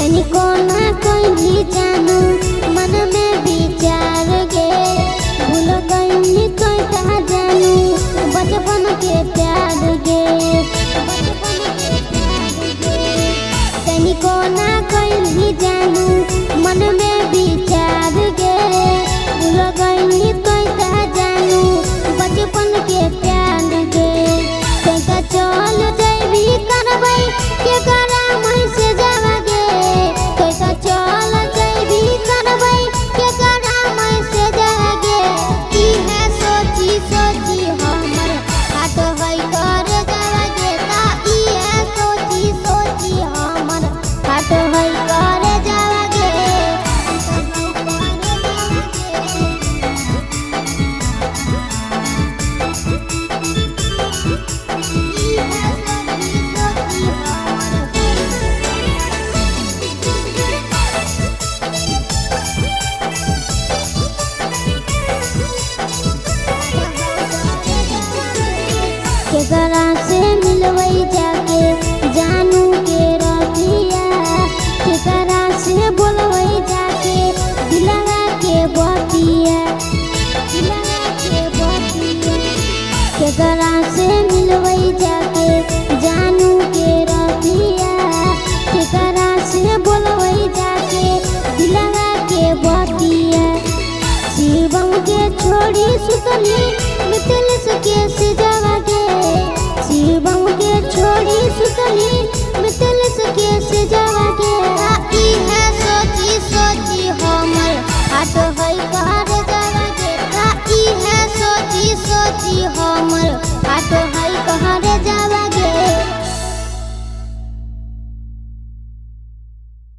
तनिको ना कहीं जानू मन में विचार गे, भूल गईली तोता जानू बचपन के प्यार गे, बचपन के प्यार गे। तनिको ना कहीं जानू मन में विचार गे, भूल गईली तोता जानू बचपन के प्यार गे। तोता चल जैबी करबै के करा मैं से जावा गे, तोता चल जैबी करबै के करा मैं से जावा गे। इहे सोची सोची हमर हाथ है कर जावा गे, ता इहे सोची सोची हमर हाथ है कर जावा गे। केकरा से मिलबै जाके जानू के रतिया, केकरा से बोलबै जाके दिलवा के बतिया, दिलवा के बतिया। केकरा से मिलबै जाके जानू के रतिया, केकरा से बोलबै जाके दिलवा के बतिया। शिवम के छोड़ी सुतली मिथिल के सजावा गे, शिवम